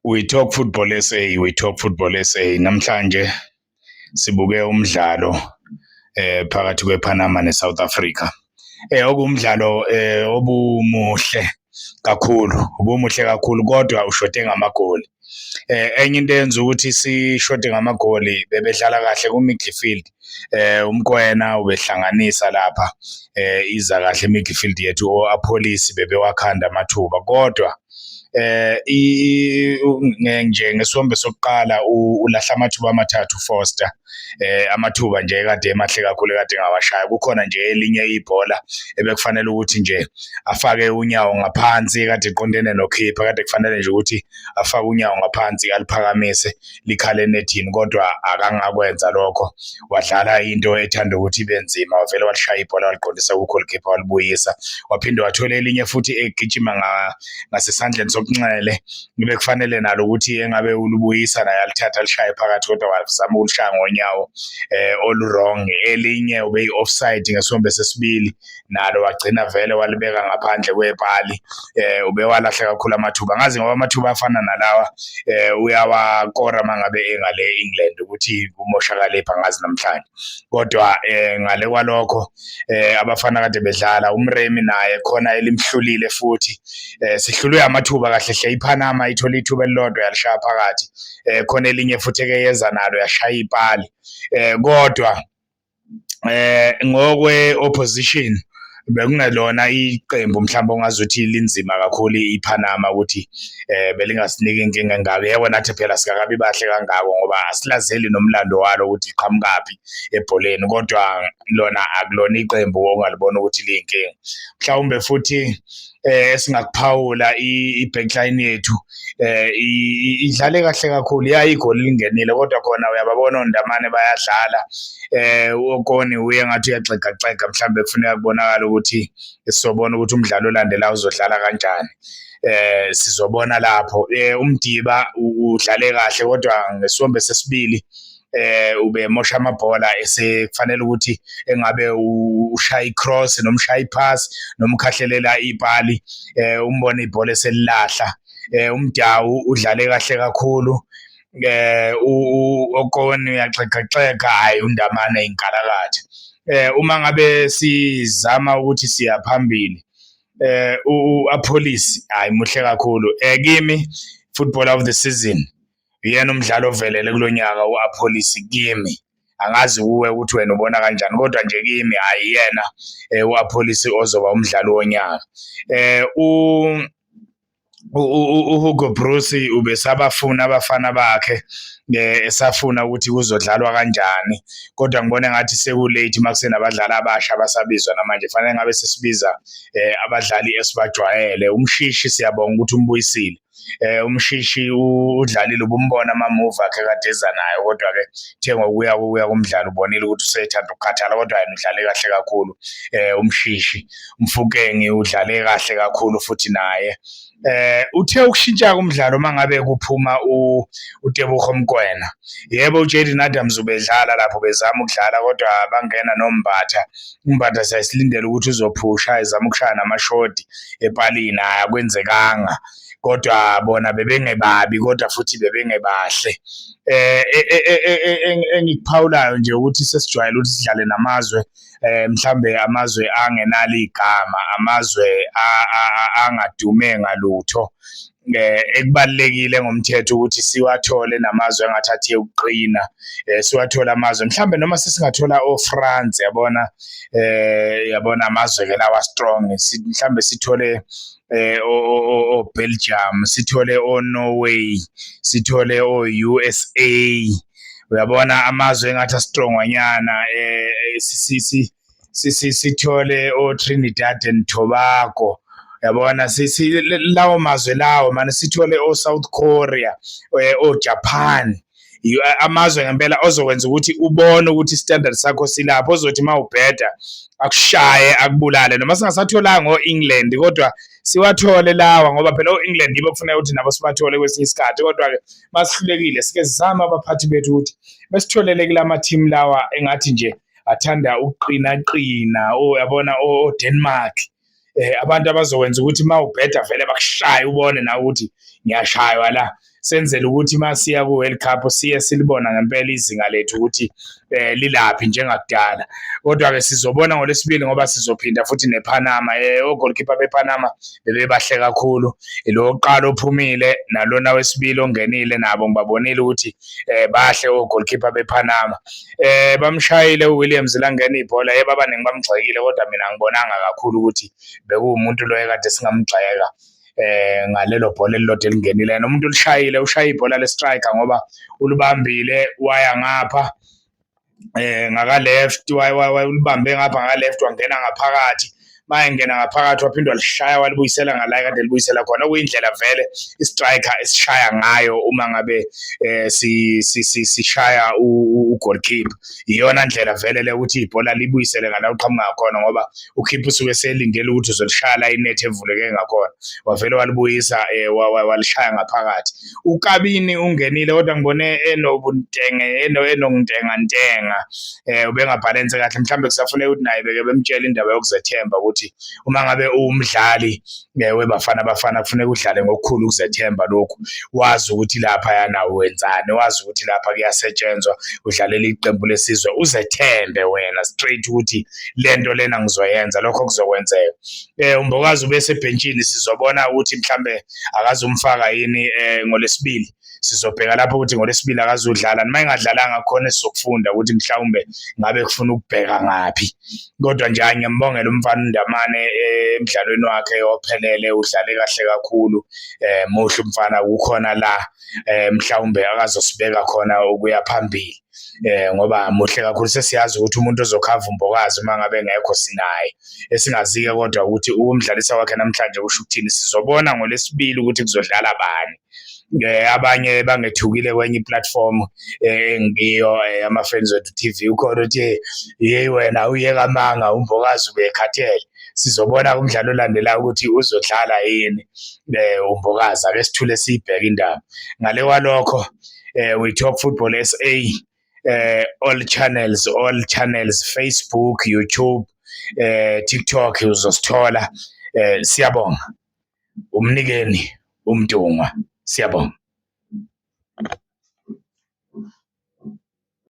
We talk football SA, we talk football SA. Namhlanje sibuke umdlalo phakathi kwePanama neSouth Africa. Okumdlalo obumuhle kakhulu, ubumuhle kakhulu kodwa ushode ngamagoli. Enye into eyenza ukuthi sishode ngamagoli, bebedlala kahle ku-midfield. UMokoena ubehlanganisa lapha, iza kahle i-midfield yethu, o-Appollis bebewakhanda amathuba, kodwa nje ngesiwombe sokuqala ulahla amathuba amathathu Foster, amathuba nje kade emahle kakhulu kade ngawashaya. Kukhona nje elinye ibhola ebekufanele ukuthi nje afake unyawo ngaphansi, kade eqondene nokhipha, kade kufanele nje ukuthi afake unyawo ngaphansi aliphakamise likhale enethini, kodwa akangakwenza lokho, wadlala into ethanda ukuthi ibe nzima, wavele walishaya ibhola, waliqondisa ku-goalkeeper, walibuyisa. Waphinde wathola elinye futhi egijima ngasesandleni sokunxele, kube kufanele nalo ukuthi engabe ulubuyisa naye, alithatha alishaye phakathi, kodwa wazama ukulishaya ngonyawo olu-wrong. Elinye ube yi-offside ngesombe sesibili, nalo wagcina vele walibeka ngaphandle kwepali. Ubewalahle kakhulu amathuba, ngazi ngoba amathuba afana nalawa uyawakora mangabe engale England, ukuthi kumoshakale pha ngazi namhlanje. Kodwa ngale kwalokho, abafana kade bedlala, uMremi naye khona elimhlulile futhi. Sihlulwe amathuba kahle hle. IPanama ithola ithuba elilodwa, yalishaya phakathi. Khona elinye futhi eke yeza nalo, yashaya ipali, kodwa ngokwe opposition bekungelona iqembu mhlawumbe ongazuthi linzima kakhulu iPanama ukuthi belingasiniki inkinga engako. Yebo, nathi phela sikakabi bahle kangako ngoba asilazeli nomlando walo ukuthi liqhamukaphi ebholeni, kodwa lona akulona iqembu ongalibona ukuthi liyinkinga. Mhlawumbe futhi esingakuphawula, i-backline yethu idlale kahle kakhulu. Ya, igoli lingenile, kodwa khona uyababona oNdamane bayadlala, uOkoni uye ngathi uyaxegaxega, mhlawumbe kufuneka kubonakala ukuthi sizobona ukuthi umdlalo olandelayo uzodlala kanjani. Sizobona lapho. UMdiba udlale kahle, kodwa ngesiwombe sesibili ubemosha amabhola, esekufanele ukuthi engabe ushaya i-cross noma ushaya i-pass noma ukhahlelela ipali, umbone ibhola eselilahla. UMdawu udlale kahle kakhulu. Okoni uyaxegaxega, hayi, uNdamane inkalakatha. Uma ngabe sizama ukuthi siya phambili, uAppollis, hayi, muhle kakhulu. Kimi, footballer of the season uyena umdlalo ovelele kulonyaka, uAppollis kimi. Angazi kuwe ukuthi wena ubona kanjani, kodwa nje kimi, hayi, yena uAppollis ozoba umdlali wonyaka. UHugo Broos ubesabafuna abafana bakhe, esafuna ukuthi kuzodlalwa kanjani, kodwa ngibona ngathi seku-late makusenabadlali abasha abasabizwa namanje. Fanele ngabe sesibiza abadlali esibajwayele. UMshishi, siyabonga ukuthi umbuyisile. UMshishi udlalile, ubumbona ama-move akhe kade eza nayo, kodwa-ke the ngokuya kokuya komdlalo ubonile ukuthi usethanda ukukhathala, kodwa yena udlale kahle kakhulu uMshishi. UMofokeng udlale kahle kakhulu futhi naye. Uthe ukushintsha umdlalo mangabe kuphuma uTeboho Mokoena. Yebo, uJaden Adams ubedlala lapho, bezama ukudlala, kodwa bangena noMbatha. UMbatha siyasilindela ukuthi uzophusha, ezama ukushaya namashodi epalini, hhayi, akwenzekanga. Kodwa bona bebengebabi, kodwa futhi bebengebahle. Engikuphawulayo nje ukuthi sesijwayele ukuthi sidlale namazwe, mhlambe amazwe angenalo igama, amazwe angadume ngalutho. Ekubalulekile ngomthetho ukuthi siwathole namazwe engathi athe ukuqina, siwathole amazwe mhlambe noma sesingathola o-France, yabona, yabona amazwe-ke lawa strong, mhlambe sithole o-Belgium, sithole o-Norway, sithole o-USA, uyabona, amazwe engathi a-strongwanyana, sithole o-Trinidad and Tobago, yabona, lawo mazwe lawo mane, sithole o-South Korea, o-Japan, amazwe ngempela ozokwenza ukuthi ubone ukuthi i-standard sakho silapho, ozothi uma ubheda akushaye akubulale. Noma singasatholanga o-England, kodwa siwathole lawa, ngoba phela o-England yibo kufuneka ukuthi nabo sibathole kwesinye isikhathi. Kodwa-ke masihlulekile, sike sizame abaphathi bethu ukuthi besitholele kulama team lawa engathi nje athanda ukuqina qina, uyabona, o-Denmark. Abantu abazokwenza ukuthi uma ubheda vele bakushaye, ubone nawe ukuthi ngiyashaywa la. Senzele ukuthi uma siya ku-World Cup siye silibona ngempela izinga lethu ukuthi lilaphi njengakudala. Kodwa-ke sizobona ngoLwesibili ngoba sizophinda futhi nePanama. O-goalkeeper bePanama bebebahle kakhulu. Lo wokuqala ophumile nalona wesibili ongenile nabo ngibabonile ukuthi bahle o-goalkeeper bePanama. Bamshayile uWilliams langena ibhola, yebo abaningi bamgxekile kodwa mina angibonanga kakhulu ukuthi bekuwumuntu lo ekade singamgxeka ngalelo bhola elilodwa elingenile. Nomuntu ulishayile, ushaye ibhola le-striker ngoba ulibambile waya ngapha ngaka left, ulibambe ngapha ngaka left wangena ngaphakathi. Mayengena ngaphakathi waphinde walishaya walibuyisela ngala kade libuyisela khona, okuyindlela vele i-striker esishaya ngayo uma ngabe sishaya u-goalkeeper. Iyona ndlela vele le ukuthi ibhola libuyisele ngala uqhamuka ngakhona, ngoba ukhipha usuke eselindele ukuthi uzolishaya la inethi evuleke ngakhona, wavele walibuyisa walishaya ngaphakathi. UKabini ungenile kodwa ngibone enobuntenge enontengantenga, ubengabhalense kahle. Mhlawumbe kusafuneka ukuthi naye beke bemtshela indaba yokuzethemba ukuthi uma ngabe uwumdlali weBafana Bafana kufuneka udlale ngokukhulu ukuzethemba, lokhu wazi ukuthi lapha yana wenzani, wazi ukuthi lapha kuyasetshenzwa, udlalela iqembu lesizwe, uzethembe wena straight ukuthi lento lena ngizoyenza, lokho kuzokwenzeka. UMbokazi ubesebhentshini, sizobona ukuthi mhlambe akazumfaka yini ngoLwesibili. Sizobheka lapho ukuthi ngoLwesibili akazudlala, noma engadlalanga khona esizokufunda ukuthi mhlawumbe ngabe kufuna ukubheka ngaphi. Kodwa nje ngiyambongela umfana uNdamane emdlalweni wakhe ophelele, udlale kahle kakhulu. Muhle umfana, kukhona la mhlawumbe akazosibeka khona ukuya phambili, ngoba muhle kakhulu. Sesiyazi ukuthi umuntu ozokhava uMbokazi uma ngabe engekho sinaye, esingazi-ke kodwa ukuthi ukumdlalisa kwakhe namhlanje kusho ukuthini. Sizobona ngoLwesibili ukuthi kuzodlala bani. Abanye bangethukile kwenye i-platform engiyo ama-Friends Wethu TV, ukhona uthi yeyi wena uyeka amanga, uMbokazi ubekhathele. Sizobona kumdlalo olandelayo ukuthi uzodlala yini uMbokazi. Ake sithule siyibheke indaba. Ngale kwalokho, we talk football SA, all channels, Facebook, YouTube, TikTok, uzosithola. Siyabonga. Umnikeni uMntungwa, siyabonga.